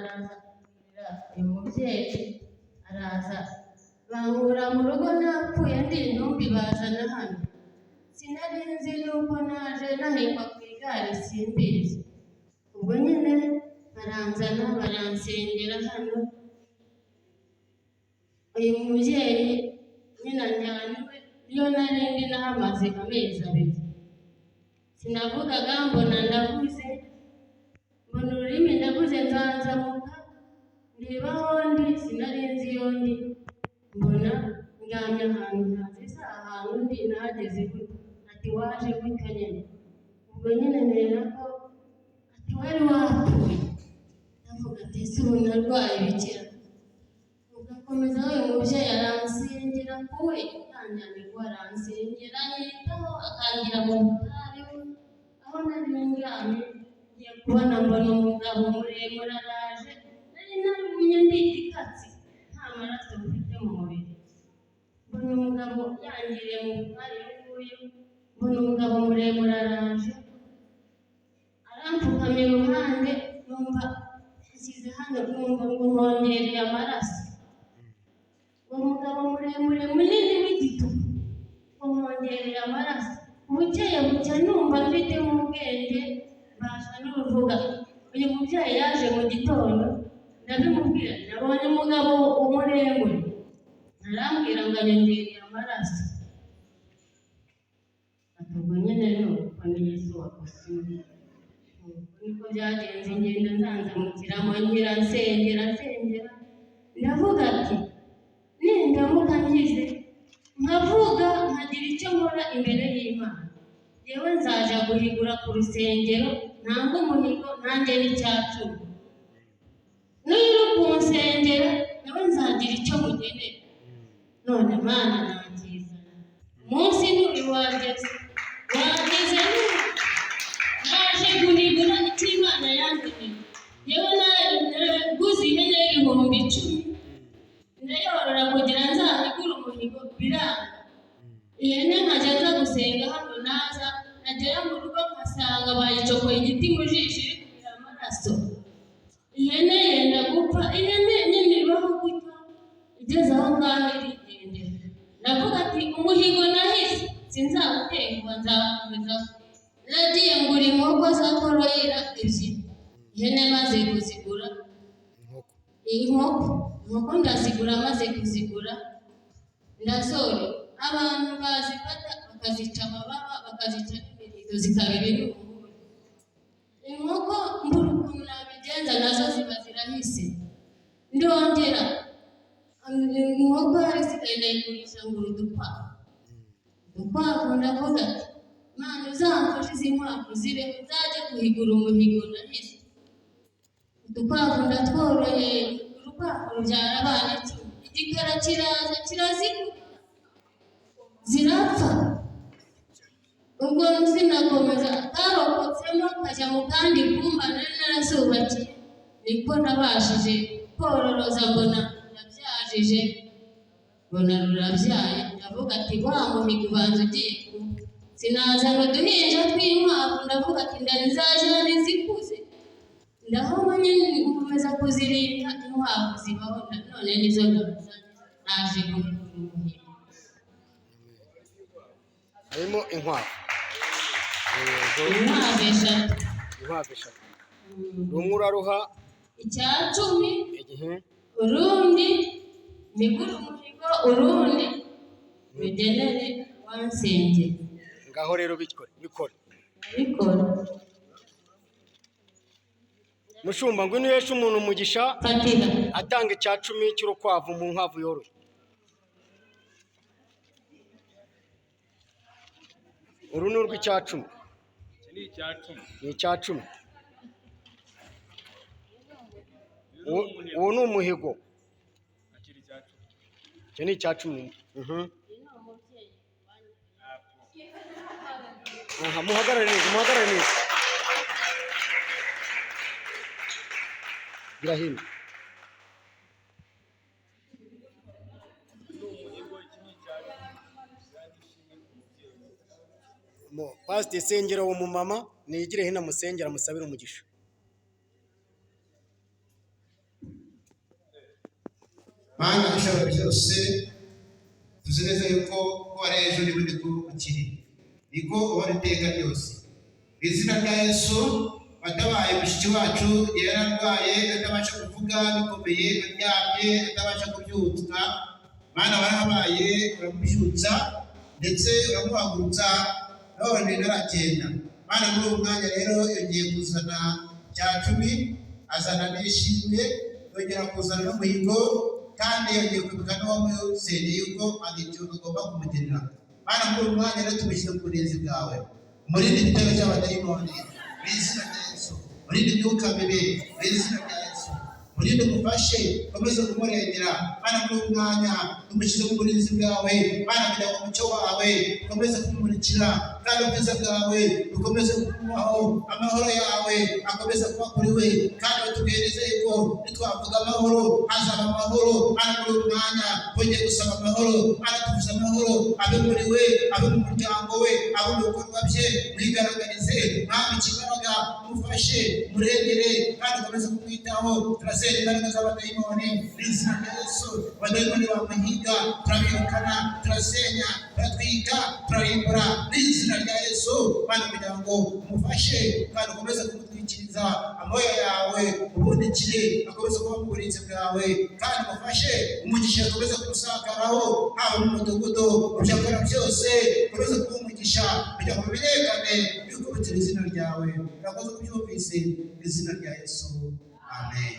araza kugurira uyu mubyeyi, araza bankura mu rugo napfuye ndi intumbi, bazana hano. Sinari nzi nuko naje nahekwa ku igare, simbizi. Ubwo nyine baranzana, baransengera hano. Uyu mubyeyi nyine anjyana iwe, iyo nari ndi nahamaze amezi 2. Sinavugaga, mbona ndavuze, mbona ururimi ndavuze, nzanzamuka ndeba aho ndi, sinari nzi iyo ndi, mbona ndyamye ahantu ntazi se ahantu ndi nahageze gute. Ati waje gutya nyine. Ubwo nyine ntera ko ati wari wapfuye. Ndavuga ati ese ubu narwaye ibikira? Ugakomeza, uyu mubyeyi aransengera, kuwe yanjyanye kuwe, aransengera, anyitaho, akangira mu butayu aho nari ndyamye. Ngiye kubona mbona umugabo muremure araje, nari narumye ndi igikatsi, nta maraso mfite mu mubiri. Mbona umugabo yangiriye mu butayu nguyu, mbona umugabo muremure araje, arampfukamye iruhande, numva yashyize hano, numva ngo nkongereye amaraso. Uwo mugabo muremure munini w'igitugu ngo nkongereye amaraso. Bukeye bucya numva mfitemo ubwenge, mbasha n'uruvuga. Uyu mubyeyi yaje mu gitondo, ndabimubwira, nabonye umugabo muremure, arambwira ngo anyongereye amaraso. Ati ubwo nyine ni uko, ni Yesu wagusuye. Niko byagenze, ngenda nzanzamukiramo, ngira nsengera nsengera, ndavuga ati nindamuka nkize nkavuga nkagira icyo nkora imbere y'Imana, yewe nzaja guhigura ku rusengero, ntange umuhigo, ntange n'icya cumi. N'uyu uri kunsengera nawe nzagira icyo mugenera. None Mana nakizana umunsi n'uyu wageze, wageze n'uyu naje guhigura icyo Imana yangeneye. Yewe naguze ihene y'10,000, ndayorora kugira nzahigure umuhigo, biranga. Ihene nkajya nza gusenga hano, naza nagera mu rugo nkasanga bayicokoye igiti mu jisho, iri kumira amaraso. Ihene yenda gupfa, ihene nyine ibaho gutyo, igeze aho ngaho irigendera. Ndavuga ati umuhigo nahize sinzawutenguha, nzawukomeza. Nagiye ngura inkoko za koroyira 2, ihene maze kuzigura, Inkoko. Inkoko ndazigura, maze kuzigura ndazorora. Abantu bazifata bakazica amababa, bakazica n'imirizo, zikaba ibinunguru. Inkoko mbura ukuntu nabigenza, nazo ziba zirahise. Ndongera inkoko yari isigaye ndayigurisha, ngura udukwavu. Udukwavu, ndavuga ati Mana uzamfashe izi nkwavu zibeho, nzajye guhigura umuhigo nahize. Udukwavu ndatworoye, urukwavu rubyara abana 10, igikara kiraza kirazikubita zirapfa. Ubwo sinakomeza, karokotsemo kajya mu kandi kumba nari narazubakiye. Niko nabashije kororoza, mbona ndabyajije, mbona rurabyaye. Ndavuga ati wa muhigo ubanza ugiye kuba. Sinazana uduhinja tw'inkwavu, ndavuga ati nzajyana izikuze. Ndahoma nyine nkomeza kuzirinda, inkwavu zibaho, none nizo ndazanye, naje guhigura umuhigo. Harimo inkwavu. Yego. Inkwavu 3. Inkwavu 3. Rumwe uraruha Icya cumi, igihe urundi nigure umuhigo, urundi rugenere wansengera. Ngaho rero bikore, bikore. Bikora. Mushumba, ngwino uheshe umuntu umugisha. Fatira. Atanga icya cumi cy'urukwavu mu nkwavu yoroye. Uru ni urw'icya cumi. Iki ni icya cumi. Ni icya cumi. Uyu ni umuhigo. Uwo ni umuhigo. Akira icya cumi. Icyo ni icya cumi. Aha, muhagarare neza, muhagarare neza. Birahino. Ni umuhigo, iki ni icya cumi. Kandi ishimwe ku mubyeyi. Pasiteri, sengera uwo mumama, nigire hino amusengera, amusabire umugisha. Mana ishobora byose, tuzi neza yuko ko ari ejo n'ubundi ko ukiri, niko uhora iteka ryose. Mu izina rya Yesu, watabaye mushiki wacu yari arwaye atabasha kuvuga bikomeye, aryamye atabasha kubyutsa. Mana, warahabaye uramubyutsa ndetse uramuhagurutsa, none ntaragenda. Mana, muri uwo mwanya rero yongeye kuzana cya cumi, azana n'ishimwe, yongera kuzana n'umuhigo, kandi yongeye kwibuka n'uwamusengeye yuko hari icyo agomba kumugenera. Mana, muri uwo mwanya rero tumushyire ku burinzi bwawe, umurinde igitero cy'abadayimoni mu izina rya Yesu, umurinde imyuka mibi mu izina rya Yesu, umurinde, umufashe, ukomeze kumurengera. Mana, muri uwo mwanya tumushyire mu burinzi bwawe, Mana, kugira ngo umucyo wawe ukomeze kumumurikira, kandi ubwiza bwawe bukomeze kumubaho, amahoro yawe akomeze kuba kuri we. Kandi batubwiye neza yuko nitwavuga amahoro hazaba amahoro. Mana, muri uwo mwanya twongeye gusaba amahoro. Mana, tuvuze amahoro abe muri we, abe mu muryango we, abe mu bikorwa bye. Mwigaragarize, mwambike imbaraga, mufashe, murengere, kandi ukomeze kumwitaho. Turasenya imbaraga z'abadayimoni mu izina rya Yesu. Abadayimoni bamuhiga turabirukana, turasenya, turatwika, turarimbura mu izina rya Yesu. Mana, kugira ngo umufashe kandi ukomeze kumutwikiriza amoya yawe, ubundikire, akomeze kuba mu burinzi bwawe, kandi umufashe, umugisha akomeze kumusakaraho, haba mu mudugudu, mu byo akora byose ukomeze kuba umugisha, kugira ngo bimenyekane yuko butira izina ryawe. Urakoze kubyumvise, mu izina rya Yesu, amen.